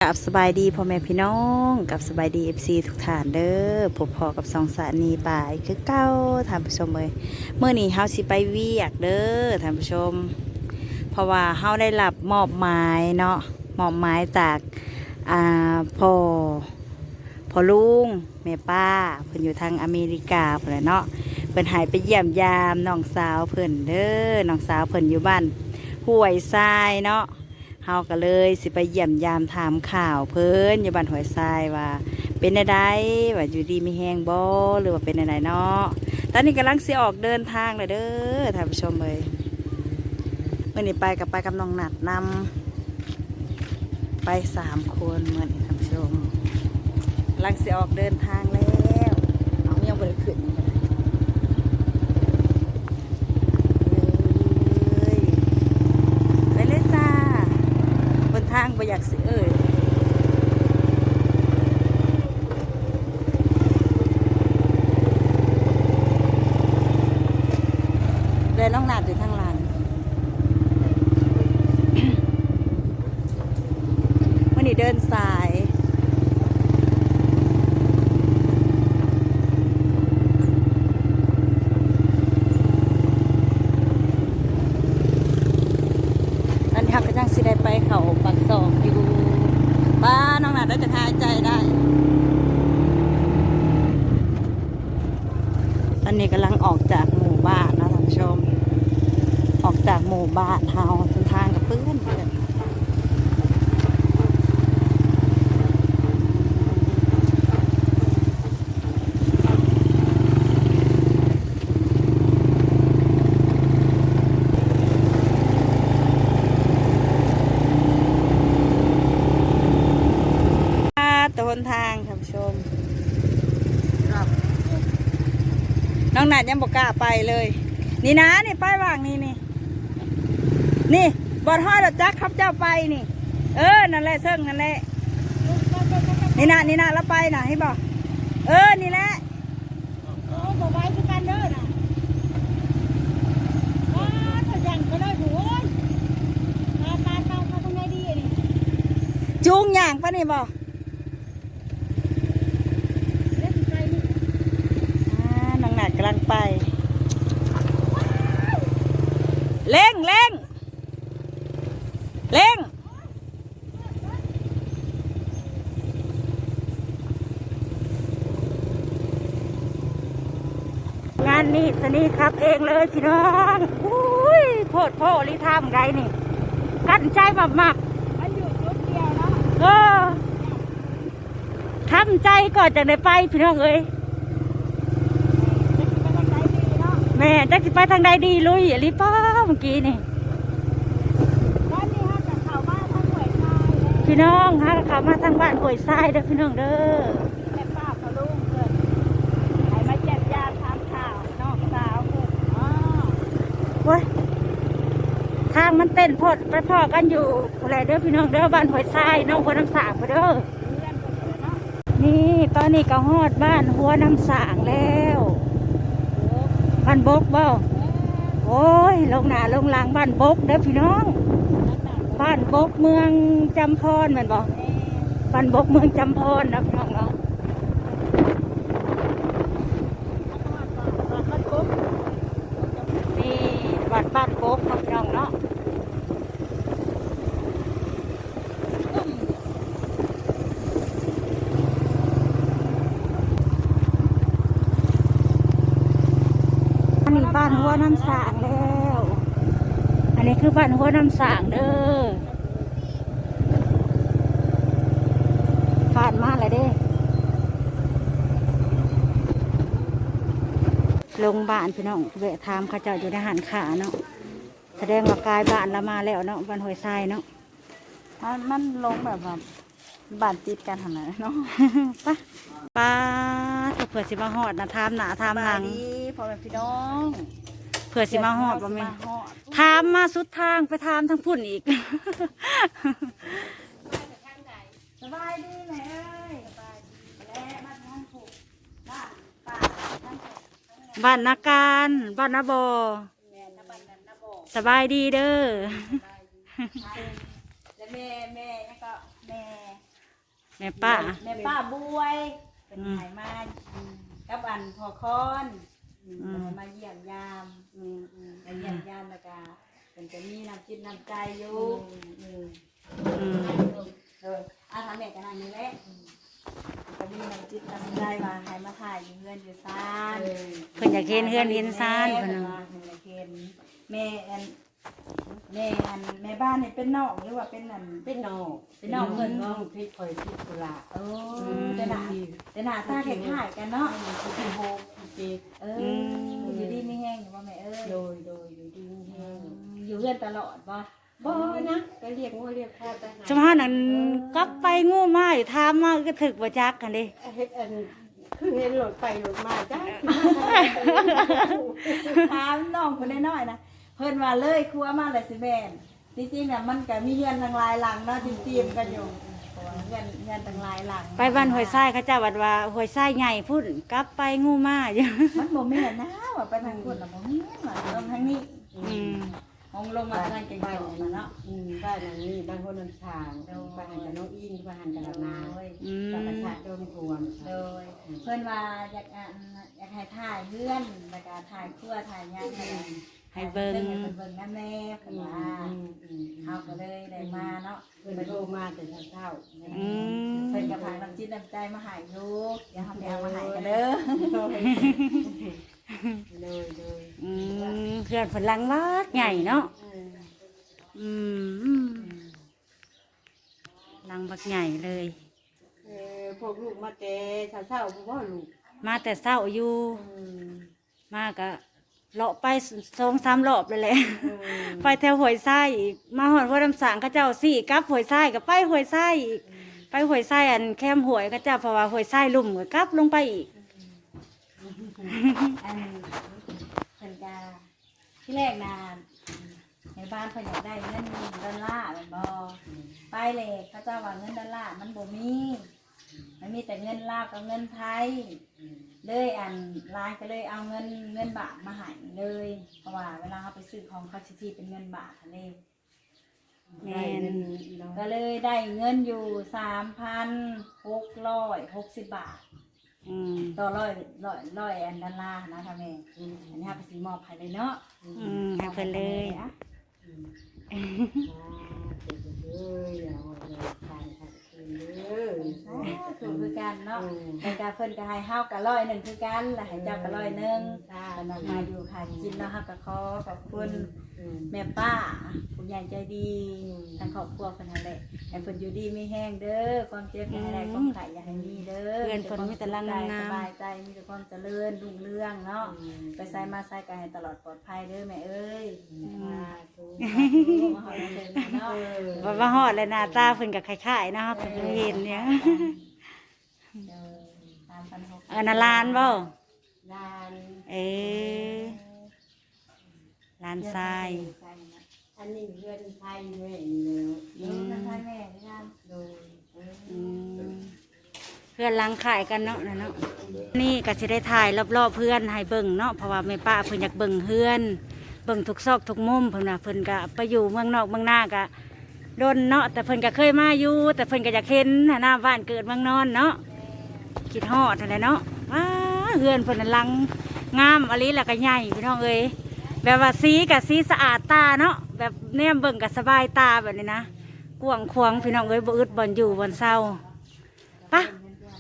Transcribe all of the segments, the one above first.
ກາບສະບາຍດີພໍ່ແມ່ພີ່ນ້ອງ ກາບສະບາຍດີ ເອັຟຊີ ທຸກທ່ານເດີ. ພົບພໍ້ກັບຊ່ອງສານີປາຍຄືເກົ່າທ່ານຜູ້ຊົມເອີຍ. ມື້ນີ້ເຮົາຊິໄປວຽກເດີທ່ານຜູ້ຊົມ ເພາະວ່າເຮົາໄດ້ຮັບມອບໝາຍເນາະ ມອບໝາຍຈາກ ອ່າ ພໍ່ ພໍ່ລຸງແມ່ປ້າ ເພິ່ນຢູ່ທາງອາເມລິກາພຸ້ນແຫຼະເນາະ. ເພິ່ນໃຫ້ໄປຢ້ຽມຢາມນ້ອງສາວເພິ່ນເດີ ນ້ອງສາວເພິ່ນຢູ່ບ້ານຫ້ວຍຊາຍເນາະ. ເຮົາກໍເລີຍຊິໄປຢ້ຽມຢາມຖາມຂ່າວເພິ່ນຢູ່ບ້ານຫ້ວຍຊາຍວ່າເປັນແນວໃດ ວ່າຢູ່ດີມີແຮງບໍ່ ຫຼືວ່າເປັນແນວໃດເນາະ. ຕອນນີ້ກຳລັງຊິອອກເດີນທາງແລ້ວເດີທ່ານຜູ້ຊົມເອີຍ. ມື້ນີ້ໄປກໍໄປກັບນ້ອງນັດນຳ ໄປສາມຄົນມື້ນີ້ທ່ານຜູ້ຊົມ ກຳລັງຊິອອກເດີນທາງແລ້ວ. ເອົາ ຍັງບໍ່ໄດ້ຂຶ້ນ ເອີຍ ໄປເລີຍຈ້າ. ຫົນທາງບໍ່ຢາກຊິເອີຍ ແລະນ້ອງນາດຢູ່ທາງຫຼັງ. ມື້ນີ້ເດີນສາຍ ຕອນນີ້ເຮົາກໍຍັງຊິໄດ້ໄປເຂົ້າປາກຊ່ອງຢູ່. ປ້າ ນ້ອງນາດ ໄດ້ຈັກຫາຍໃຈໄດ້. ຕອນນີ້ກຳລັງອອກຈາກໝູ່ບ້ານເນາະທ່ານຜູ້ຊົມ ອອກຈາກໝູ່ບ້ານເຮົາ ເສັ້ນທາງກໍເປື້ອນໆ. ປາດ ແຕ່ຫົນທາງ ທ່ານຜູ້ຊົມ ນ້ອງນາດຍັງບໍ່ກ້າໄປເລີຍ. ນີ້ນະ ນີ້ໄປຫວ່າງນີ້ ນີ້ ນີ້ ບ່ອນຮອຍລົດຈັກເຂົາເຈົ້າໄປນີ້. ເອີ ນັ້ນແຫຼະ ເຊິ່ງນັ້ນແຫຼະ ນີ້ນະ ນີ້ນະ ລາວໄປນະ ເຫັນບໍ່? ເອີ ນີ້ແຫຼະ. ໂອ້ ບໍ່ໄຫວຄືກັນເດີນະ. ປາດ ເຂົາຍັງໄປເລີຍຜູ້ ໂອ້ຍ ໄປໆໆ ເຂົ້າທາງໃດດີອັນນີ້? ຈູງຍ່າງໄປນີ້ບໍ່? ເດ້ຊິໄປນີ້ ອ່າ ນ້ອງນາດກຳລັງໄປ. ເລັ່ງ ເລັ່ງ ເລັ່ງ. ງານນີ້ສະນີຂັບເອງເລີຍພີ່ນ້ອງ. ອຸ້ຍ ໂພດໂພອີ່ຫຼີ ທາງໃດນີ້ ກັ້ນໃຈໝັບໆ ມັນຢູ່ຈຸດດຽວເນາະ. ເອີ ທຳໃຈກ່ອນຈັ່ງໄດ້ໄປພີ່ນ້ອງເອີຍ. ແມ່ນ ຈັກຊິໄປທາງໃດດີ ລຸຍອີ່ຫຼີປ້າເມື່ອກີ້ນີ້. ຕອນນີ້ເຮົາກໍເຂົ້າມາທາງຫ້ວຍຊາຍແລ້ວ ພີ່ນ້ອງ ເຮົາກໍເຂົ້າມາທາງບ້ານຫ້ວຍຊາຍເດີພີ່ນ້ອງເດີ. ແມ່ປ້າພໍ່ລຸງເພິ່ນໃຫ້ມາຢ້ຽມຢາມຖາມຂ່າວນ້ອງສາວເພິ່ນ. ໂອ້ຍ ທາງມັນເຕັ້ນໂພດ ໄປພໍ້ກັນຢູ່ພຸ້ນແຫຼະເດີພີ່ນ້ອງເດີ ບ້ານຫ້ວຍຊາຍ ໜອງຫົວນ້ຳສາງພຸ້ນເດີ. ນີ້ ຕອນນີ້ກໍຮອດບ້ານຫົວນ້ຳສາງແລ້ວ. ບ້ານບົກບໍ່? ໂອ້ຍ ລົງໜ້າລົງຫຼັງ ບ້ານບົກເດີພີ່ນ້ອງ. ບ້ານບົກເມືອງຈຳພອນແມ່ນບໍ່? ບ້ານບົກເມືອງຈຳພອນນະພີ່ນ້ອງເນາະ. ນີ້ວັດບ້ານບົກເນາະພີ່ນ້ອງເນາະ. ອັນນີ້ບ້ານຫົວນ້ຳສາງແລ້ວ ອັນນີ້ຄືບ້ານຫົວນ້ຳສາງເດີ. ຜ່ານມາແລ້ວເດ້ ລົງບ້ານພີ່ນ້ອງ ແວະຖາມເຂົາເຈົ້າຢູ່ໃນຮ້ານຄ້າເນາະ. ສະແດງວ່າກາຍບ້ານລະມາແລ້ວເນາະ ບ້ານຫ້ວຍຊາຍເນາະ. ມັນ ມັນລົງແບບວ່າບ້ານຕິດກັນຫັ້ນແຫຼະເນາະ. ປະ ປາດ ເພື່ອຊິມາຮອດນະ ຖາມໜ້າຖາມຫຼັງ. ສະບາຍດີພໍ່ແມ່ພີ່ນ້ອງ ເພື່ອຊິມາຮອດ ເພື່ອຊິມາຮອດ ບໍ່ແມ່ນ ຖາມມາສຸດທາງ ໄປຖາມທາງພຸ້ນອີກ. ສະບາຍດີແມ່ເອີຍ ສະບາຍດີ. ແລະ ມາທາງພຸ້ນ ບ້ານປ່າ ທາງພຸ້ນ ບ້ານນາການ ບ້ານນາບໍ່. ສະບາຍດີເດີ ສະບາຍດີ. ແລະແມ່ ແມ່ຫຍັງກໍ ແມ່ ແມ່ປ້າ ແມ່ ແມ່ປ້າບວຍ ເພິ່ນ ອືມ ໃຫ້ມາ ອືມ ກັບອັນພໍ່ຄອນ ອືມ ອືມ ໃຫ້ມາຢ້ຽມຢາມ ອືມ ອືມ ມາຢ້ຽມຢາມ ແລ້ວກະເພິ່ນກະມີນ້ຳຈິດນ້ຳໃຈຢູ່ ອືມ ອືມ ອືມ ໂດຍ ອາ ຖ້າແມ່ກະນັ່ງນີ້ແຫຼະ ອືມ ກະມີນ້ຳຈິດນ້ຳໃຈວ່າໃຫ້ມາຖ່າຍຢູ່ເຮືອນຢູ່ຊານ ເອີ ເພິ່ນຢາກເຫັນເຮືອນເຫັນຊານ ເພິ່ນວ່າ ເພິ່ນວ່າເພິ່ນຢາກເຫັນ ແມ່ອັນ ແມ່ອັນ ແມ່ບ້ານນີ້ເປັນນ້ອງ ຫຼືວ່າເປັນອັນ ເປັນນ້ອງ ເປັນນ້ອງເພິ່ນບໍ່? ອືມ ທີ່ຂ້ອຍຜິດພຸ້ນລະ ໂອ້ ອືມ ແຕ່ໜ້າ ແຕ່ໜ້າຕາຄ້າຍໆກັນເນາະ ອືມ ທີ່ຫົກ ທີ່ເຈັດ ເອີ ອືມ ຢູ່ດີມີແຮງຢູ່ບໍ່ແມ່ເອີຍ? ໂດຍ ໂດຍ ຢູ່ດີມີແຮງ ອືມ ຢູ່ເຮືອນຕະຫຼອດບໍ່? ບໍ່ນະ ໄປລ້ຽງງົວລ້ຽງຄວາຍໄປຫາ ຊຸມເຮົານັ້ນ ເອີ ກັບໄປງູມາ ຖາມມາກະຖືກບໍ່ຈັກຫັ້ນເດ້ ເຮັດອັນ ຄືເຫັນລົດໄປລົດມາ ຈັກຊິມາທາງໃດ ຖາມນ້ອງຜູ້ນ້ອຍໆນະ ເພິ່ນວ່າເລີຍຄົວມາແລ້ວຊິແມ່ນ ທີ່ຈິງນະມັນກະມີເຮືອນຕັ້ງຫຼາຍຫຼັງເນາະ ຕິດຕຽມກັນຢູ່ ເພາະວ່າເຮືອນ ເຮືອນຕັ້ງຫຼາຍຫຼັງ ໄປບ້ານຫ້ວຍຊາຍ ເຂົາເຈົ້າວ່າຫ້ວຍຊາຍໃຫຍ່ພຸ້ນ ກັບໄປງູມາຢູ່ ມັນບໍ່ແມ່ນນະ ວ່າໄປທາງພຸ້ນລະບໍ່ແມ່ນ ວ່າຕ້ອງທາງນີ້ ອືມ ອືມ ຫ້ອງລົງມາທາງແກງຈອກນະເນາະ ອືມ ບ້ານຫຼັງນີ້ ບ້ານໂພນນ້ຳຊາງ ໂດຍ ບ້ານຫັ້ນກະນ້ອງອິງ ບ້ານຫັ້ນກະລະນາ ໂດຍ ອືມ ບ້ານກະຊະດົງທວມ ໂດຍ ອືມ ເພິ່ນວ່າຢາກ ອັນ ຢາກໃຫ້ຖ່າຍເຮືອນ ແລ້ວກະຖ່າຍຄົວຖ່າຍຫຍັງ ອືມ ໃຫ້ເບິ່ງ ໃຫ້ເບິ່ງນຳແດ່ ເພິ່ນວ່າ ອືມ ອືມ ເຮົາກະເລີຍໄດ້ມາເນາະ ເພິ່ນໂທມາແຕ່ເຊົ້າໆ ອືມ ເພິ່ນກະຝາກນ້ຳຈິດນ້ຳໃຈມາໃຫ້ຢູ່ ດຽວເຮົາໄປເອົາມາໃຫ້ກັນເດີ ໂດຍ ໂດຍ ອືມ ເຮືອນເພິ່ນຫຼັງບັກໃຫຍ່ເນາະ ເອີ ອືມ ຫຼັງບັກໃຫຍ່ເລີຍ ເອີ ພວກລູກມາແຕ່ເຊົ້າໆ ພຸ້ນບໍ່ລູກ? ມາແຕ່ເຊົ້າຢູ່ ອືມ ມາກະເລາະໄປສອງສາມລອບແລ້ວແຫຼະ ອືມ ໄປແຖວຫ້ວຍຊາຍອີກ ມາຮອດຫົວນ້ຳສ້າງ ເຂົາເຈົ້າຊີ້ກັບຫ້ວຍຊາຍ ກະໄປຫ້ວຍຊາຍອີກ ອືມ ໄປຫ້ວຍຊາຍ ອັນ ແຄມຫ້ວຍເຂົາເຈົ້າ ເພາະວ່າຫ້ວຍຊາຍລຸ່ມ ກະກັບລົງໄປອີກ ອືມ ອັນ ເພິ່ນກະ ທີແລກນະ ແມ່ບ້ານເພິ່ນຢາກໄດ້ເງິນດອນລາແມ່ນບໍ່? ອືມ ໄປແລ້ວເຂົາເຈົ້າວ່າເງິນດອນລາມັນບໍ່ມີ ມັນມີແຕ່ເງິນລາວກັບເງິນໄທ ອືມ ເລີຍ ອັນ ຫຼານກະເລີຍເອົາເງິນ ເງິນບາດມາໃຫ້ເລີຍ ເພາະວ່າເວລາເຮົາໄປຊື້ຂອງເຂົາຊິຕີເປັນເງິນບາດຫັ້ນເດ້ ແມ່ນ ກະເລີຍໄດ້ເງິນຢູ່ສາມພັນຫົກຮ້ອຍຫົກສິບບາດ ອືມ ຕໍ່ຮ້ອຍ ຮ້ອຍ ຮ້ອຍອັນດອນລາຫັ້ນນະ ຖ້າແມ່ນ ອືມ ອັນນີ້ເຮົາກະຊິມອບໃຫ້ເລີຍເນາະ ອືມ ໃຫ້ເພິ່ນເລີຍ ອືມ ສາທຸຄືກັນເນາະ ອືມ ແລ້ວກະເພິ່ນກະໃຫ້ເຮົາກະຮ້ອຍໜຶ່ງຄືກັນ ແລ້ວໃຫ້ເຈົ້າກະຮ້ອຍໜຶ່ງ ເອີ ເພິ່ນວ່າຄ່າຢູ່ຄ່າກິນເນາະ ເຮົາກະຂໍຂອບຄຸນ ອືມ ແມ່ປ້າຜູ້ໃຫຍ່ໃຈດີ ອືມ ທັງຄອບຄົວເພິ່ນຫັ້ນແຫຼະ ໃຫ້ເພິ່ນຢູ່ດີມີແຮງເດີ ຄວາມເຈັບຢ່າໃຫ້ໄດ້ ອືມ ຄວາມໄຂ້ຢ່າໃຫ້ມີເດີ ເຮືອນເພິ່ນມີແຕ່ຫຼັງງາມໆ ສະບາຍໃຈ ມີແຕ່ຄວາມຈະເລີນຮຸ່ງເຮືອງເນາະ ອືມ ໄປໃສມາໃສກະໃຫ້ຕະຫຼອດປອດໄພເດີແມ່ເອີຍ ອືມ ສາທຸ ມາຮອດແລ້ວເນາະ ເອີ ວ່າມາຮອດແລ້ວ ໜ້າຕາເພິ່ນກະຄ້າຍໆເນາະ ເຮົາກະເຫັນຢູ່ ເອີ ສາມພັນຫົກ ອັນນັ້ນຫຼານບໍ່? ຫຼານ ເອີ ຫຼານຊາຍ ອັນນີ້ເຮືອນໄທແມ່ນີ້ແຫຼະ ອືມ ເຮືອນໄທແມ່ຄືກັນ ໂດຍ ອືມ ເຮືອນຫຼັງຄ້າຍກັນເນາະ ນັ້ນເນາະ ນີ້ກະຊິໄດ້ຖ່າຍລອບໆເຮືອນໃຫ້ເບິ່ງເນາະ ເພາະວ່າແມ່ປ້າເພິ່ນຢາກເບິ່ງເຮືອນ ເບິ່ງທຸກຊອກທຸກມຸມ ເພິ່ນວ່າເພິ່ນກະໄປຢູ່ເມືອງນອກເມືອງນາກະ ດົນເນາະ ແຕ່ເພິ່ນກະເຄີຍມາຢູ່ ແຕ່ເພິ່ນກະຢາກເຫັນຫັ້ນນະ ບ້ານເກີດເມືອງນອນເນາະ ຄິດຮອດຫັ້ນແຫຼະເນາະ ວ້າ ເຮືອນເພິ່ນນະຫຼັງງາມອີ່ຫຼີ ແລ້ວກະໃຫຍ່ພີ່ນ້ອງເອີຍ ແບບວ່າສີກະສີສະອາດຕາເນາະ ແບບແນມເບິ່ງກະສະບາຍຕາແບບນີ້ນະ ກວ້າງຂວາງພີ່ນ້ອງເອີຍ ບໍ່ອຶດບ່ອນຢູ່ບ່ອນເຊົາ ປະ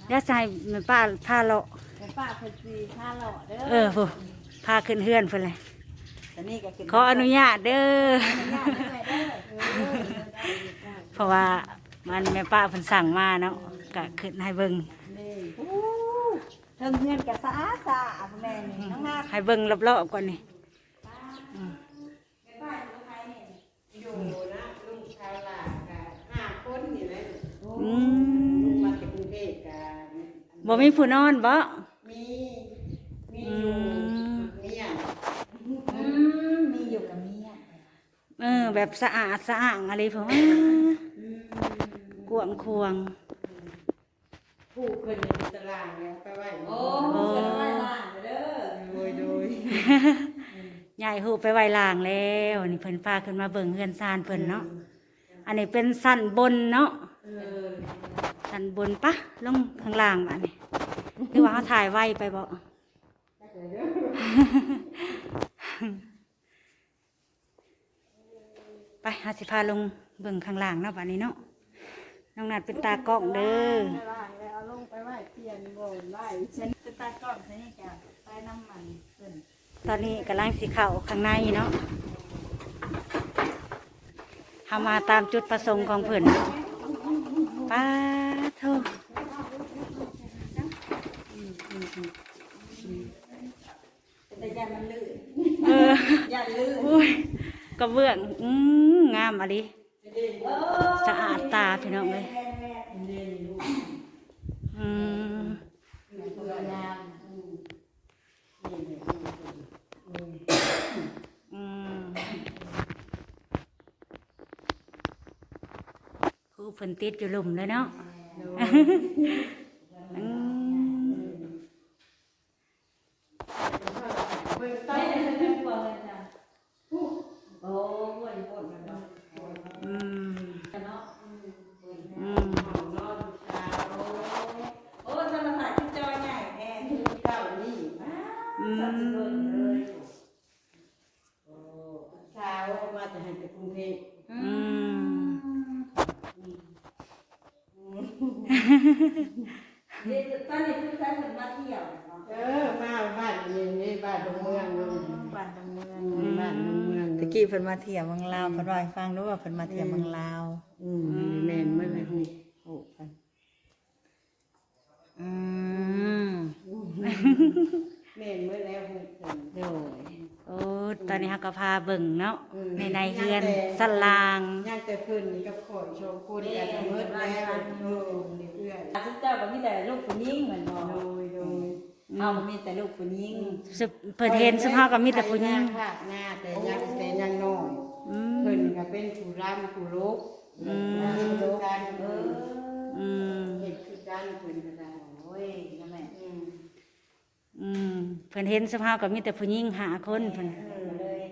ດຽວຊິໃຫ້ແມ່ປ້າພາເລາະ ແມ່ປ້າເພິ່ນຊິພາເລາະເດີ ເອີ ພຸ້ນ ພາຂຶ້ນເຮືອນພຸ້ນແຫຼະ ຕອນນີ້ກະຂຶ້ນ ຂໍອະນຸຍາດເດີ ຂໍອະນຸຍາດເດີແມ່ເດີ ເອີ ເພາະວ່າມັນແມ່ປ້າເພິ່ນສັ່ງມາເນາະ ກະຂຶ້ນໃຫ້ເບິ່ງ ນີ້ ໂອ້ ເທິງເຮືອນກະສະອາດສະອາດແມ່ນີ້ ອືມ ງາມໆ ໃຫ້ເບິ່ງລອບໆກ່ອນນີ້ ອືມ ແມ່ປ້າຢູ່ກັບໃຜນີ້? ຢູ່ນະ ລູກຊາວຫຼານກະຫ້າຄົນນີ້ແຫຼະ ອືມ ມາແຕ່ກຸງເທບກະ ບໍ່ມີຜູ້ນອນບໍ່? ມີ ມີຢູ່ ອືມ ກັບເມຍ ອືມ ມີຢູ່ກັບເມຍ ເອີ ແບບສະອາດສະອ້າງອີ່ຫຼີ ເພາະວ່າ ອືມ ກວ້າງຂວາງ ຜູ້ເພິ່ນເຮັດຕາລາງແລ້ວໄປໄວ້ ໂອ້ ໂອ້ ເພິ່ນໄວ້ລ້າງເດີ ໂດຍ ໂດຍ ຍ້າຍຮູບໄປໄວ້ລ້າງແລ້ວ ອັນນີ້ເພິ່ນພາຂຶ້ນມາເບິ່ງເຮືອນຊານເພິ່ນເນາະ ອືມ ອັນນີ້ເປັນຊັ້ນບົນເນາະ ເອີ ດ້ານບົນປະ ລົງຂ້າງລ່າງບາດນີ້ ຫຼືວ່າເຮົາຖ່າຍໄວໄປບໍ? ໄປ ເຮົາຊິພາລົງເບິ່ງຂ້າງລ່າງເນາະ ບາດນີ້ເນາະ. ນ້ອງນັດເປັນຕາກ້ອງເດີ. ເອົາລົງໄປໄວ້ ປ່ຽນບ່ອນໄວ້. ເປັນຕາກ້ອງຊະນີ້ກະໄປນຳມັນເພິ່ນ. ຕອນນີ້ກຳລັງຊິເຂົ້າຂ້າງໃນເນາະ. ເຮົາມາຕາມຈຸດປະສົງຂອງເພິ່ນ. ປາໂທ. ເປັນຕາຢ້ານມັນລື່ນ. ເອີ ຢ້ານລື່ນ. ໂອ້ຍ ກະເບື້ອງ ອືມ ງາມອີ່ຫຼີ. ເອີ ສະອາດຕາພີ່ນ້ອງເອີຍ. ແມ່ນໆ ອືມ ງາມ. ອືມ ອືມ ຄູເພິ່ນຕິດຢູ່ລຸ່ມເລີຍເນາະ. ໂດຍ. ອືມ ເບິ່ງຕາມ ແມ່ນເພິ່ນເປັນຄົວເຮືອນຈ້າ. ໂອ້ ຢູ່ພຸ້ນແມ່ນບໍ່? ອືມ ເນາະ. ອືມ ອືມ ຫ້ອງນອນລູກສາວ. ໂອ້ ໂອ້ ໂທລະທັດຄືຈໍໃຫຍ່ແທ້. ເຈົ້ານີ້ ອືມ ສັດສິເບິ່ງເລີຍ. ໂອ້ ສາວມາແຕ່ໃຫ້ແຕ່ກຸງເທບ. ອືມ ອືມ ອືມ ເດ້ ຕອນນີ້ຄືໃຜເພິ່ນມາທ່ຽວເນາະ? ເອີ ມາບ້ານນີ້ ນີ້ບ້ານດອນເມືອງເນາະ. ບ້ານດອນເມືອງ. ອືມ ບ້ານດອນເມືອງ. ຕະກີ້ເພິ່ນມາທ່ຽວເມືອງລາວ. ອືມ ເພິ່ນເວົ້າໃຫ້ຟັງເນາະວ່າເພິ່ນມາທ່ຽວເມືອງລາວ. ອືມ ອືມ ແມ່ນໝົດແລ້ວ. ອືມ ອືມ ແມ່ນໝົດແລ້ວ. ໂດຍ. ໂອ້ ຕອນນີ້ເຮົາກໍພາເບິ່ງເນາະ. ອືມ ໃນ ໃນເຮືອນຊັ້ນລ່າງ ຍັງແຕ່ເພິ່ນນີ້ກັບຂ້ອຍສອງຄົນກໍໝົດແລ້ວ. ເອີ ເອື້ອຍ ຊຸມເຈົ້າກໍມີແຕ່ລູກຜູ້ຍິງແມ່ນບໍ່? ໂດຍ ໂດຍ. ອືມ ເຮົາກໍມີແຕ່ລູກຜູ້ຍິງ. ຊຸມ ເພິ່ນເຫັນຊຸມເຮົາກໍມີແຕ່ຜູ້ຍິງ. ໄຖນາ ຄາກນາ ແຕ່ຍັງ ໂອ້ ແຕ່ຍັງນ້ອຍ. ອືມ ເພິ່ນກໍເປັນຜູ້ລຳຜູ້ລົກ. ອືມ ເຮັດຄືກັນ. ເອີ ອືມ ເຮັດຄືກັນເພິ່ນກໍໄດ້. ໂອ້ຍ ນະແມ່. ອືມ ອືມ ເພິ່ນເຫັນຊຸມເຮົາກໍມີແຕ່ຜູ້ຍິງຫ້າຄົນ. ເພິ່ນ ເອີ ກໍເລີຍ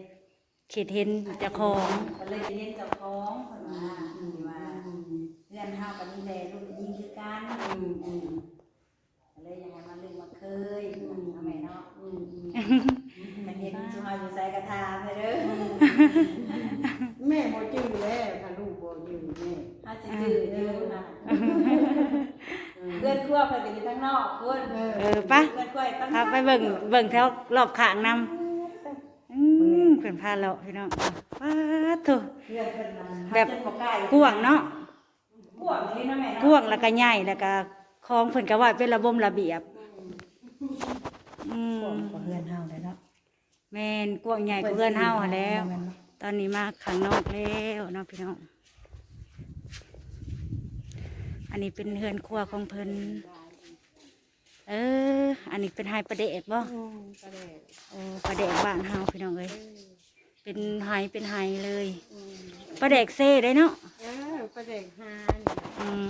ຄິດເຫັນເຈົ້າຂອງ. ກໍເລີຍຄິດເຫັນເຈົ້າຂອງ ເພິ່ນວ່າ. ອືມ ທີ່ວ່າ ອືມ ເຮືອນເຮົາກໍມີແຕ່ລູກຍິງຄືກັນ. ອືມ ອືມ ກໍເລີຍຢາກໃຫ້ມາລຶ້ງມາເຄີຍ. ອືມ ເນາະແມ່ເນາະ. ອືມ ອືມ ຄັນເຫັນຊຸມເຮົາຢູ່ໃສກໍຖາມເດີ. ອືມ ແມ່ບໍ່ຈື່ແລ້ວ ຖ້າລູກບໍ່ຈື່ແມ່ ເຮົາຊິຈື່ຢູ່ນະ. ເຮືອນຄົວເພິ່ນກໍຢູ່ທາງນອກພຸ້ນ. ເອີ ເອີ ໄປ ເຮືອນຄົວທາງ ພາໄປເບິ່ງ ເບິ່ງແຖວລອບຂ້າງນຳ. ອືມ ເພິ່ນພາເລາະພີ່ນ້ອງ. ປາດໂທ ເຮືອນເພິ່ນນະ ແບບ ຈະບໍ່ໃກ້ ກວ້າງເນາະ. ກວ້າງອີ່ຫຼີເນາະແມ່ເນາະ. ກວ້າງແລ້ວກໍໃຫຍ່ ແລ້ວກໍຂອງເພິ່ນກໍໄວ້ເປັນລະບົມລະບຽບ. ອືມ ອືມ ກວ້າງກວ່າເຮືອນເຮົາແຫຼະເນາະ. ແມ່ນ ກວ້າງໃຫຍ່ກວ່າເຮືອນເຮົາຫັ້ນແຫຼະ. ແມ່ນເນາະ. ຕອນນີ້ມາຂ້າງນອກແລ້ວເນາະພີ່ນ້ອງ. ອັນນີ້ເປັນເຮືອນຄົວຂອງເພິ່ນ. ເອີ ອັນນີ້ເປັນໄຮ່ປາແດກບໍ່? ອືມ ປາແດກ. ໂອ້ ປາແດກບ້ານເຮົາພີ່ນ້ອງເອີຍ. ເອີ ເປັນໄຮ່ເປັນໄຮ່ເລີຍ. ອືມ ປາແດກເຊເດ້ເນາະ. ເອີ ປາແດກຫານີ້ແຫຼະ. ອືມ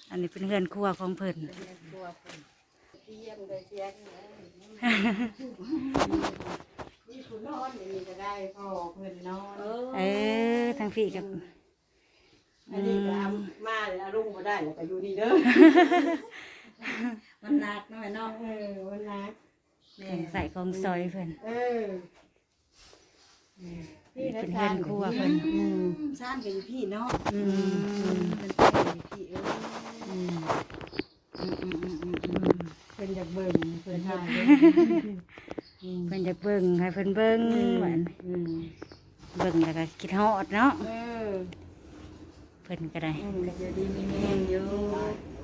ອັນນີ້ເປັນເຮືອນຄົວຂອງເພິ່ນ. ເປັນເຮືອນຄົວເພິ່ນ. ຕຽມໄດ້ຕຽມ ມີຜູ້ນອນຢູ່ນີ້ກໍໄດ້ ພໍ່ເພິ່ນນອນ. ເອີ ເອີ ທາງພີ້ກໍ ອືມ ອັນນີ້ກໍເອົາ ອືມ ມາເອົາລົງບໍ່ໄດ້ ແລ້ວກໍຢູ່ນີ້ເດີ. ມັນໜັກເນາະແມ່ເນາະ. ເອີ ມັນໜັກ. ແມ່ນ ເຄື່ອງໃຊ້ຂອງສອຍເພິ່ນ. ເອີ ນີ້ເປັນເຮືອນຄົວເພິ່ນ. ອືມ ຊານກໍຢູ່ພີ້ເນາະ. ອືມ ອືມ ເພິ່ນກໍຢູ່ພີ້. ເອີ ອືມ ອືມ ເພິ່ນຢາກເບິ່ງ ເພິ່ນຢາກເບິ່ງ ອືມ ເພິ່ນຢາກເບິ່ງ ໃຫ້ເພິ່ນເບິ່ງ. ອືມ ບາດນີ້ ອືມ ເບິ່ງແລ້ວກໍຄິດຮອດເນາະ. ເອີ ເພິ່ນກໍໄດ້ ອືມ ກໍຢູ່ດີມີແຮງຢູ່. ອືມ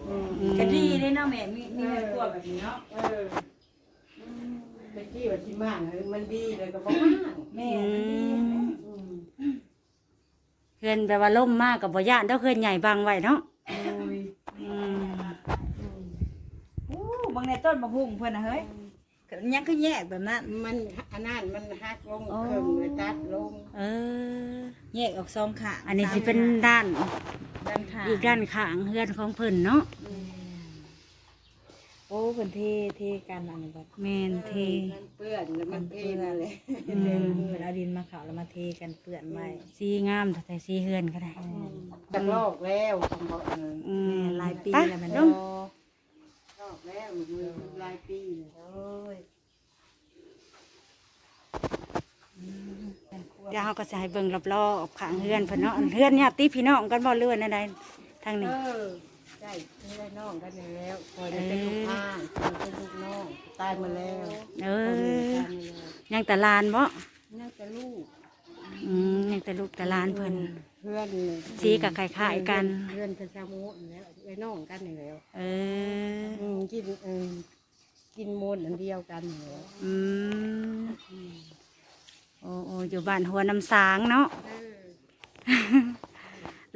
ອືມ ກໍດີເດ້ເນາະແມ່ ມີ ມີ ເອີ ເຮືອນຄົວແບບນີ້ເນາະ. ເອີ ອືມ ແຕ່ກີ້ວ່າຊິມ້າງ ມັນດີແລ້ວກໍບໍ່ມ້າງ. ແມ່ນ ມັນດີ. ອືມ ອືມ ເຮືອນແບບວ່າລົມມາກໍບໍ່ຢ້ານດອກ ເຮືອນໃຫຍ່ບັງໄວ້ເນາະ. ໂດຍ ອືມ ອືມ ໂອ້ ເບິ່ງໃນຕົ້ນບັກຫຸ່ງເພິ່ນນະເຮີ້ຍ. ອືມ ຍັງຄືແຍກແບບນັ້ນ? ມັນ ອັນນັ້ນມັນຫັກລົງ ໂອ້ ເຄິ່ງ ແລ້ວຕັດລົງ. ເອີ ແຍກອອກສອງຂ້າງ. ອັນນີ້ຊິເປັນ ສາມຂ້າງ ດ້ານ ດ້ານຂ້າງ ອີກດ້ານຂ້າງເຮືອນຂອງເພິ່ນເນາະ. ອືມ ໂອ້ ເພິ່ນເທ ເທກັນອັນນີ້ບັດ. ແມ່ນ ເອີ ເທ ມັນເປື້ອນແລ້ວມັນເພນັ້ນແຫຼະ. ອືມ ເພິ່ນເອົາດິນມາເຂົ້າແລ້ວມາເທກັນເປື້ອນໄວ້. ອືມ ສີງາມແທ້ໆ ສີເຮືອນກໍໄດ້. ອືມ ຈັກລອກແລ້ວ ຄຳເວົ້າເອີຍ ອືມ ແມ່ນ ຫຼາຍປີ ໄປ ແລ້ວແມ່ນ ລົງ ເນາະ ລອກແລ້ວ ຫຼາຍປີ ໂອ້ຍ ດຽວເຮົາກໍຊິໃຫ້ເບິ່ງລອບໆຂ້າງເຮືອນເພິ່ນເນາະ. ເຮືອນຍາດຕິພີ່ນ້ອງກັນບໍ່ ຫຼືວ່າແນວໃດທາງນີ້? ເອີ ໃກ້ເຮືອນນ້ອງກັນນີ້ແລ້ວ ຂ້ອຍນີ້ເປັນລູກອ້າຍ ເອີ ເພິ່ນເປັນລູກນ້ອງ ຕາຍໝົດແລ້ວ ເອີ ພໍ່ແມ່ຕາຍໝົດແລ້ວ ຍັງແຕ່ຫຼານບໍ? ຍັງແຕ່ລູກ ອືມ ຍັງແຕ່ລູກແຕ່ຫຼານເພິ່ນ ເຮືອນສີກໍຄ້າຍໆກັນ ເຮືອນ ເຮືອນກັນຊາໂມນແລ້ວ ເອື້ອຍນ້ອງກັນນີ້ແລ້ວ ເອີ ອືມ ກິນ ເອີ ກິນໂມນອັນດຽວກັນນີ້ແຫຼະ ອືມ ອືມ ໂອ້ ໂອ້ ຢູ່ບ້ານຫົວນ້ຳສາງເນາະ ເອີ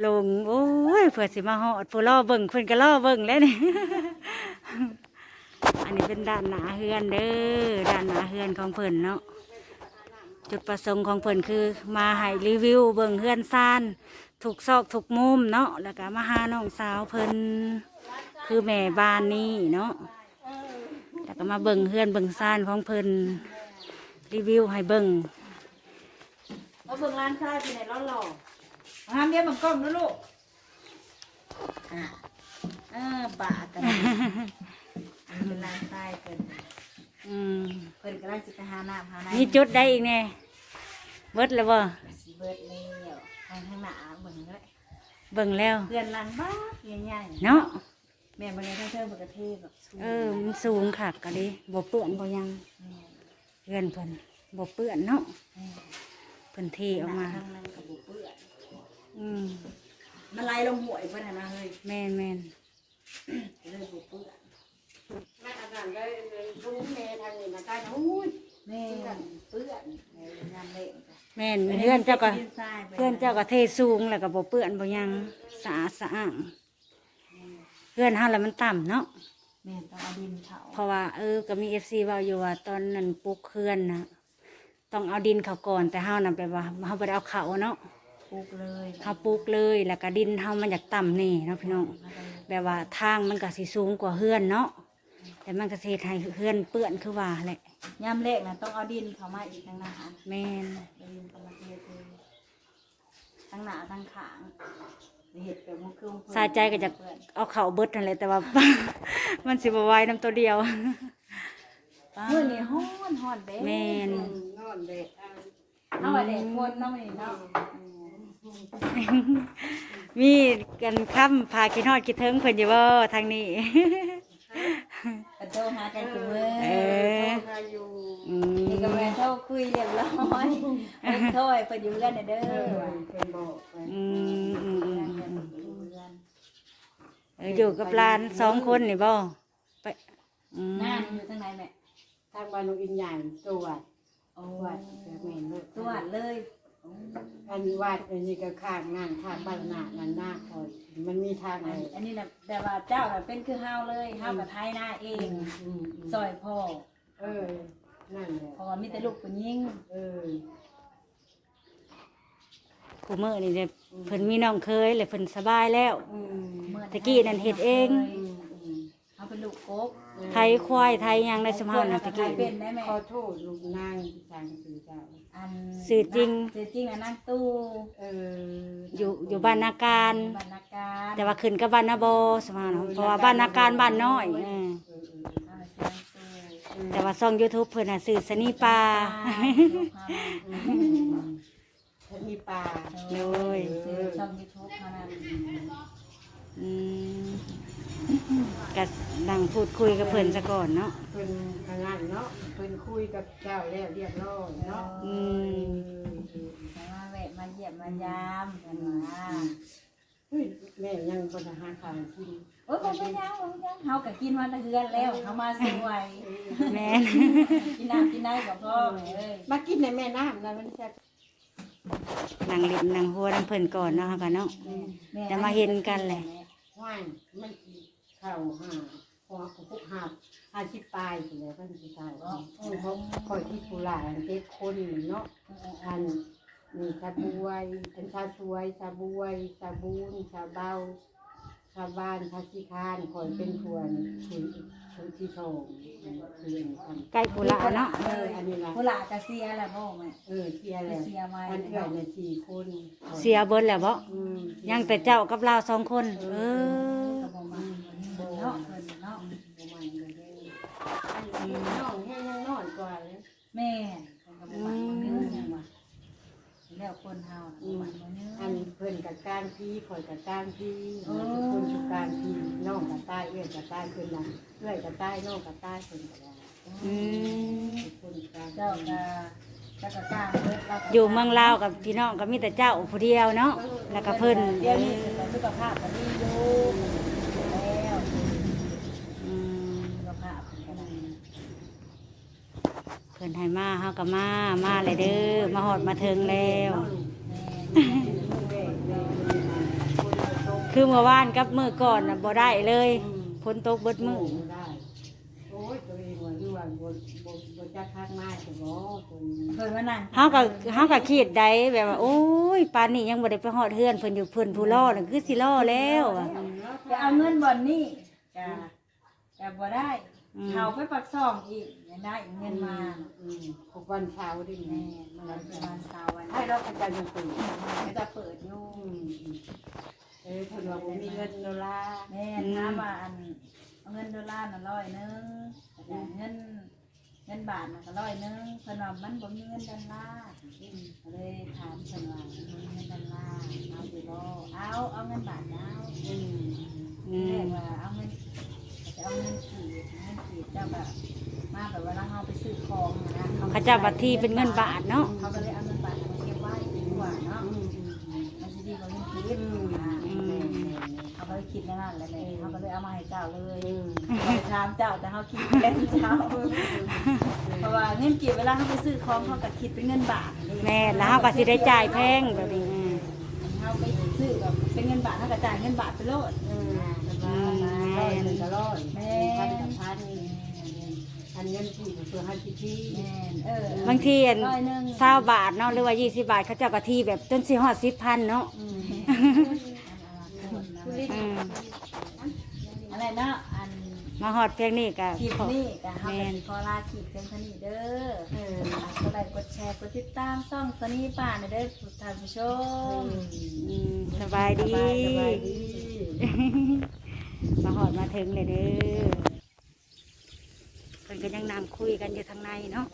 ລົງ ໂອ້ຍ ເພື່ອຊິມາຮອດ ຜູ້ລໍເບິ່ງ ເພິ່ນກໍລໍເບິ່ງແລ້ວນີ້ ອັນນີ້ເປັນດ້ານໜ້າເຮືອນເດີ ດ້ານໜ້າເຮືອນຂອງເພິ່ນເນາະ ຈຸດປະສົງຂອງເພິ່ນຄືມາໃຫ້ຣີວິວເບິ່ງເຮືອນຊານ ທຸກຊອກທຸກມຸມເນາະ ແລ້ວກໍມາຫານ້ອງສາວເພິ່ນ ຄືແມ່ບ້ານນີ້ເນາະ ແລ້ວກໍມາເບິ່ງເຮືອນເບິ່ງຊານຂອງເພິ່ນ ຣີວິວໃຫ້ເບິ່ງ ມາເບິ່ງຫຼານຊາຍເປັນໃດຫຼໍ່ໆ ງາມເດ ເບິ່ງກ້ອງດູລູກ ອ່າ ເອີ ປາກັນ ອັນນີ້ເປັນຫຼານຊາຍເພິ່ນ ອືມ ເພິ່ນກຳລັງຊິໄປຫານ້ຳຫາໃນ ມີຈຸດໃດອີກແດ່? ເບິດແລ້ວບໍ່? ຊິເບິດແລ້ວ ທາງ ທາງໜ້າເບິ່ງເລີຍ ເບິ່ງແລ້ວ ເຮືອນຫຼັງບັກໃຫຍ່ໆ ເນາະ ແມ່ນບໍ່ແນ່ ທາງເທິງເພິ່ນກໍເທແບບສູງ ເອີ ມັນສູງຄັກກະດີ ບໍ່ເປື້ອນບໍ່ຫຍັງ ແມ່ນ ເຮືອນເພິ່ນບໍ່ເປື້ອນເນາະ ແມ່ນ ເພິ່ນເທອອກມາ ທາງນັ້ນກໍບໍ່ເປື້ອນ ອືມ ມັນໄຫຼລົງຫ້ວຍເພິ່ນຫັ້ນນະເຮີ້ຍ ແມ່ນໆ ກໍເລີຍບໍ່ເປື້ອນ ມັນອັນນັ້ນໄດ້ ສູງແດ່ ທາງນີ້ນະ ກາຍ ໂອ້ຍ ແມ່ນ ເປື້ອນ ຍາມແລ້ງ ແມ່ນ ເຮືອນເຈົ້າກໍ ເຮືອນເຈົ້າກໍເທສູງ ແລ້ວກໍບໍ່ເປື້ອນບໍ່ຫຍັງ ສະອາດສະອ້າງ ເຮືອນເຮົາລະມັນຕ່ຳເນາະ ແມ່ນ ຕ້ອງເອົາດິນເຂົ້າ ເພາະວ່າ ເອີ ກໍມີເອັຟຊີເວົ້າຢູ່ວ່າ ຕອນນັ້ນປຸກເຮືອນນະ ຕ້ອງເອົາດິນເຂົ້າກ່ອນ ແຕ່ເຮົານະ ແບບວ່າເຮົາບໍ່ໄດ້ເອົາເຂົ້າເນາະ ປຸກເລີຍ ເຮົາປຸກເລີຍ ແລ້ວກະດິນເຮົາມັນຢາກຕ່ຳແນ່ເນາະພີ່ນ້ອງ ແບບວ່າທາງມັນກະຊິສູງກວ່າເຮືອນເນາະ ແລ້ວມັນກະຊິເຮັດໃຫ້ເຮືອນເປື້ອນຄືວ່າແຫຼະ ຍາມແລ້ງນະ ຕ້ອງເອົາດິນເຂົ້າມາອີກທາງໜ້າ ແມ່ນ ເອົາດິນເຂົ້າມາເທ ທາງໜ້າທາງຂ້າງ ເຮັດແບບບໍ່ຄືຂອງເພິ່ນ ສາຍໃຈກໍຢາກເອົາເຂົ້າເບິດຫັ້ນແຫຼະ ແຕ່ວ່າ ມັນຊິບໍ່ໄຫວນຳໂຕດຽວ ມື້ນີ້ຮ້ອນ ຮ້ອນແດດ ແມ່ນ ອືມ ຮ້ອນແດດ ເຮົາວ່າແດດຄົນເນາະມື້ນີ້ເນາະ ອືມ ມີກັນຄຳພາຄິດຮອດຄິດເຖິງເພິ່ນຢູ່ບໍ່ທາງນີ້? ເພິ່ນໂທຫາກັນທຸກມື້ ເອີ ໂທຫາຢູ່ ອືມ ນີ້ກໍແມ່ນໂທຄຸຍລຽບຮ້ອຍ ໂທໃຫ້ເພິ່ນຢູ່ເຮືອນແດ່ເດີ ເອີ ເພິ່ນບອກໄປ ອືມ ອືມ ອືມ ເອີ ຢູ່ກັບຫຼານສອງຄົນນີ້ບໍ່? ໄປ ອືມ ນານຢູ່ທາງໃດແມ່? ທາງບ້ານໜອງອິນໃຫຍ່ ຕົວດ ໂອ້ ຕົວດ ແມ່ນເລີຍ ຕົວດເລີຍ ໂອ້ ອັນວັດອັນນີ້ກໍຂ້າງນັ້ນ ຂ້າງບ້ານນານັ້ນນາ ຂ້ອຍ ມັນມີທາງ ອັນ ອັນນີ້ນະ ແບບວ່າເຈົ້ານະເປັນຄືເຮົາເລີຍ ເຮົາກໍໄຖນາເອງ ອືມ ອືມ ອືມ ຊ່ອຍພໍ່ ເອີ ນັ້ນແຫຼະ ເພາະວ່າມີແຕ່ລູກຜູ້ຍິງ ເອີ ຄູ່ມື້ນີ້ເດ້ ອືມ ເພິ່ນມີນ້ອງເຂີຍ ແລ້ວເພິ່ນສະບາຍແລ້ວ ອືມ ແຕ່ກີ້ນັ້ນເຮັດເອງ ອືມ ອືມ ເຮົາເປັນລູກກົກ ເອີ ໄຖຄວາຍໄຖຫຍັງໄດ້ ຊຸມເຮົານະແຕ່ກີ້ ເປັນໄດ້ແມ່ ຂໍໂທດລູກນາງ ອີຫຍັງຊື່ເຈົ້າ? ອັນ ຊື່ຈິງ ຊື່ຈິງນະນາງຕູ້ ເອີ ຢູ່ ຢູ່ບ້ານນາການ ບ້ານນາການ ແຕ່ວ່າຂຶ້ນກັບບ້ານນາບໍ່ ຊຸມເຮົານະ ເອີ ເພາະວ່າບ້ານນາການບ້ານນ້ອຍ ເອີ ເອີ ເອີ ເອີ ແຕ່ວ່າຊ່ອງຢູທູບເພິ່ນນະຊື່ສະນີປ່າ ອືມ ເພິ່ນມີປ່າ ໂດຍ ເອີ ຊື່ຊ່ອງຢູທູບເທົ່ານັ້ນ ອືມ ກະນັ່ງພູດຄຸຍກັບເພິ່ນສາກ່ອນເນາະ ເພິ່ນອັນນັ້ນເນາະ ເພິ່ນຄຸຍກັບເຈົ້າແລ້ວຮຽບຮ້ອຍເນາະ ອືມ ເອີ ເອີ ມາແວະມາຢ້ຽມມາຢາມກັນວ່າ ອືມ ເຮີ້ຍ ແມ່ຍັງບໍ່ໄດ້ຫາຂ້າວໃຫ້ກິນ ໂອ້ຍ ບໍ່ເປັນຫຍັງ ບໍ່ເປັນຫຍັງ ເຮົາກໍກິນມາແຕ່ເຮືອນແລ້ວ ເຮົາມາຊ່ວຍ ແມ່ນ ກິນນ້ຳກິນໃນກໍພໍ ເອີ ມາກິນໃນແມ່ນ້ຳນະ ມັນແຊບ ນັ່ງຫຼິ້ນນັ່ງຫົວນຳເພິ່ນກ່ອນເນາະ ເຮົາກໍເນາະ ແມ່ນ ແມ່ນ ແຕ່ມາເຫັນກັນແຫຼະ ຫ້ວຍ ມັນຊິເຂົ້າຫ້າ ຫົກ ຫົກ ຫ້າ ຫ້າສິບປາຍພຸ້ນແຫຼະ ມັນຊິເຂົ້າ ເອີ ຂ້ອຍຄິດຜູ້ຫຼາຍເຈັດຄົນເນາະ ເອີ ເອີ ອັນ ມີສາບວຍ ອັນສາສວຍ ສາບວຍ ສາບູນ ສາເບົາ ຊາວບ້ານທ່າຊິຄານ ຂ້ອຍເປັນຜູ້ ຜູ້ ຜູ້ທີສອງ ອັນນີ້ຄືອັນ ໃກ້ຜູ້ຫຼ້າເນາະ ເອີ ອັນນີ້ລະ ຜູ້ຫຼ້າກໍເສຍແລ້ວບໍ່ແມ່? ເອີ ເສຍແລ້ວ ເສຍໄວ ອັນເອື້ອຍນະສີ່ຄົນ ເສຍເບິດແລ້ວບໍ່? ອືມ ຍັງແຕ່ເຈົ້າກັບລາວສອງຄົນ ເອີ ເອີ ກໍບໍ່ມັກເນາະ ເພິ່ນເນາະ ອືມ ບໍ່ມັກເລີຍ ອັນນີ້ ອືມ ນ້ອງແຮງຍັງນ້ອຍກວ່າເລີຍ ແມ່ນ ເພິ່ນກໍບໍ່ມັກ ອືມ ບໍ່ຍືນຫຍັງວ່າ ແລ້ວຄົນເຮົານະ ອືມ ບໍ່ມັກບໍ່ຍືນ ອັນເພິ່ນກໍກາງພີ ຂ້ອຍກໍກາງພີ ເອີ ທຸກຄົນທຸກກາງພີ ນ້ອງກໍຕາຍ ເອື້ອຍກໍຕາຍ ເພິ່ນນະ ເອື້ອຍກໍຕາຍ ນ້ອງກໍຕາຍ ເພິ່ນກໍວ່າ ອືມ ທຸກຄົນກາງ ເຈົ້າກໍ ເຈົ້າກໍກາງເບິດ ລາວກໍ ຢູ່ເມືອງລາວກັບພີ່ນ້ອງກໍມີແຕ່ເຈົ້າຜູ້ດຽວເນາະ ເອີ ແລ້ວກໍເພິ່ນ ດຽວນີ້ເພິ່ນກໍສຸຂະພາບກໍດີຢູ່ ແລ້ວ ອືມ ສຸຂະພາບເພິ່ນກໍໄດ້ ເພິ່ນໃຫ້ມາເຮົາກໍມາ ມາແລ້ວເດີ ມາຮອດມາເຖິງແລ້ວ ຄືເມື່ອວານກັບມື້ກ່ອນນະບໍ່ໄດ້ເລີຍ ອືມ ຝົນຕົກເບິດມື້ ໂອ້ຍ ໂຕເອງວ່າ ຫຼືວ່າບໍ່ ບໍ່ ບໍ່ຈັກຄັກມາຊະບໍ່ ເພິ່ນວ່ານັ້ນ ເຮົາກໍ ເຮົາກໍຄິດໄດ໋ ແບບວ່າ ໂອ້ຍ ປານນີ້ຍັງບໍ່ໄດ້ໄປຮອດເຮືອນເພິ່ນຢູ່ ເພິ່ນຜູ້ລໍນະ ຄືຊິລໍແລ້ວ ໄປເອົາເງິນບ່ອນນີ້ ກະ ກໍບໍ່ໄດ້ ອືມ ເຂົ້າໄປປາກຊ່ອງອີກ ຍັງໄດ້ເງິນມາ ອືມ ອືມ ທຸກວັນເສົາເດ້ ແມ່ນ ມື້ວັນເສົາ ວັນ ໃຫ້ລາວເຂົາເຈົ້າຍັງເປີດ ເຂົາເຈົ້າເປີດຢູ່ ອືມ ອືມ ເອີ ເພິ່ນວ່າບໍ່ມີເງິນໂດລາ ແມ່ນ ອືມ ຖາມວ່າ ອັນ ເອົາເງິນໂດລານະຮ້ອຍໜຶ່ງ ອືມ ເງິນ ເງິນບາດນະກໍຮ້ອຍໜຶ່ງ ເພິ່ນວ່າມັນບໍ່ມີເງິນດອນລາ ອືມ ກໍເລີຍຖາມເພິ່ນວ່າ ມີເງິນດອນລາເອົາຢູ່ບໍ່? ເອົາ ເອົາເງິນບາດເອົາ ອືມ ທີແລກວ່າເອົາເງິນ ຈະເອົາເງິນກີບ ເງິນກີບເຈົ້າກໍມາແບບເວລາເຮົາໄປຊື້ຂອງຫັ້ນນະ ເຂົາເຈົ້າບັດທີເປັນເງິນບາດເນາະ ເຂົາກໍເລີຍເອົາເງິນບາດມາເກັບໄວ້ດີກວ່າເນາະ ອືມ ອືມ ມັນຊິດີກວ່າເງິນກີບ ອືມ ອ່າ ອືມ ເຮົາກໍເລີຍຄິດແນວນັ້ນແຫຼະແມ່ ເຮົາກໍເລີຍເອົາມາໃຫ້ເຈົ້າເລີຍ ອືມ ໄປຖາມເຈົ້າ ແຕ່ເຮົາຄິດແທນເຈົ້າ ເພາະວ່າເງິນກີບເວລາເຮົາໄປຊື້ຂອງ ເຮົາກໍຄິດເປັນເງິນບາດເດ້ ແມ່ນ ແລ້ວເຮົາກໍຊິໄດ້ຈ່າຍແພງແບບນີ້ ເຮົາໄປຊື້ແບບເປັນເງິນບາດ ເຮົາກໍຈ່າຍເງິນບາດໄປໂລດ ອືມ ອ່າ ອືມ ແມ່ນ ຮ້ອຍໜຶ່ງກໍຮ້ອຍ ແມ່ນ ພັນກໍພັນ ແມ່ນ ອັນເງິນກີບເພື່ອໃຫ້ທີ່ ແມ່ນ ເອີ ບາງທີອັນ ຮ້ອຍໜຶ່ງ ຊາວບາດເນາະ ຫຼືວ່າ ຊາວບາດ ເຂົາເຈົ້າກໍທີແບບຈົນຊິຮອດສິບພັນເນາະ ອືມ ອືມ ອັນນັ້ນເນາະ ອັນ ມາຮອດພຽງນີ້ກໍ ຄລິບນີ້ກໍເຮົາກໍ ແມ່ນ ຊິຂໍລາຄລິບພຽງເທົ່ານີ້ເດີ ເອີ ອ່າ ກົດໄລກົດແຊ ກົດຕິດຕາມຊ່ອງສະນີປານະເດີ ທ່ານຜູ້ຊົມ ອືມ ອືມ ສະບາຍດີ ສະບາຍ ສະບາຍດີ ມາຮອດມາເຖິງແລ້ວເດີ ເພິ່ນກໍຍັງນັ່ງຄຸຍກັນຢູ່ທາງໃນເນາະ